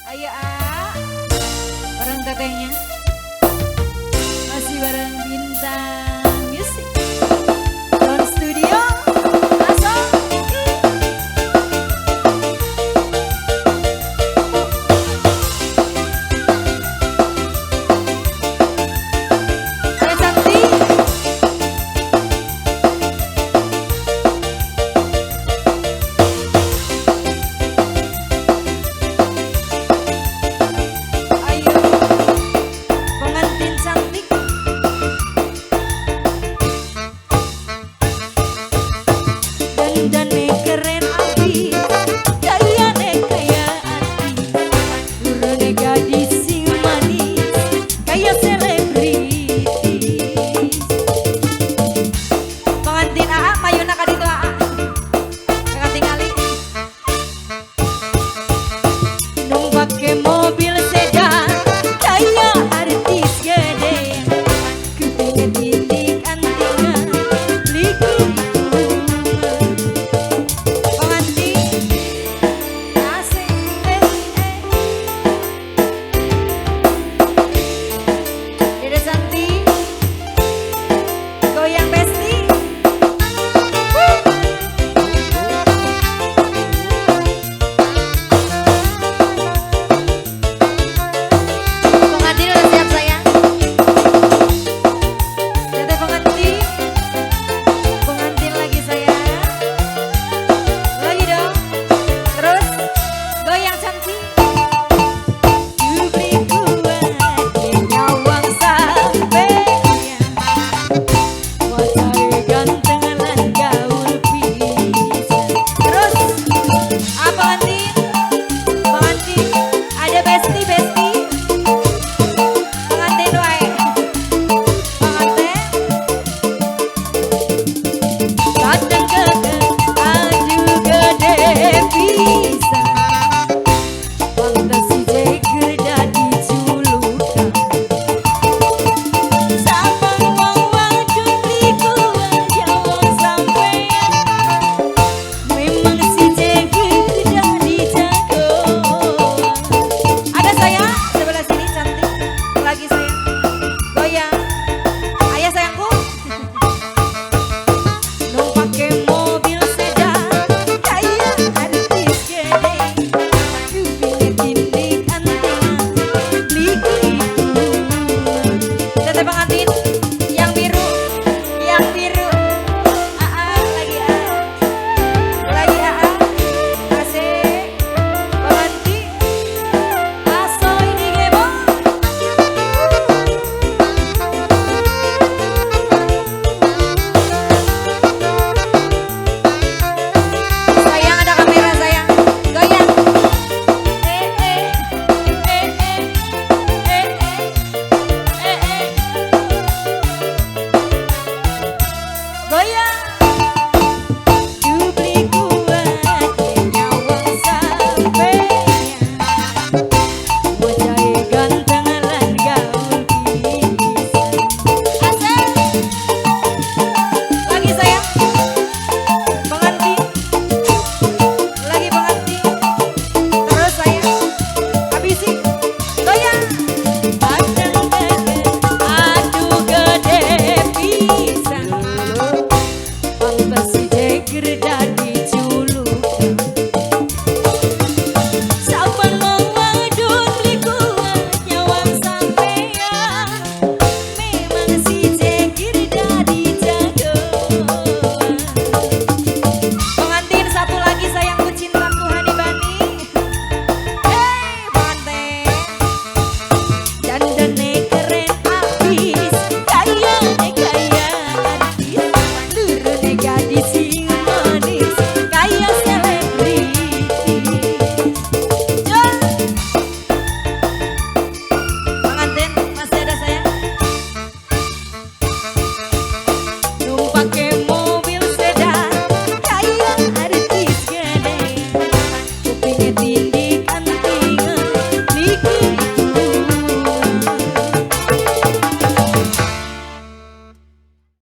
Ayo A, bareng tetehnya. Masih bareng Bintang Music Don Studio. Langsung. Ayo cantik. Ayo pengantin cantik. Dandane keren api, gayane kaya ati, lurune gadis sing manis, kaya selebritis. Pengantin AA mayuna ka ditu AA. Kakak tingali. Numpake mobil sedan, kaya artis gede. Kupinge titik antingan, liku. Pengantin asik, eh eh. Dede Santi, goyang besti. Pengantin udah siap sayang. Dede pengantin, pengantin lagi sayang. Lagi dong. Terus goyang cantik.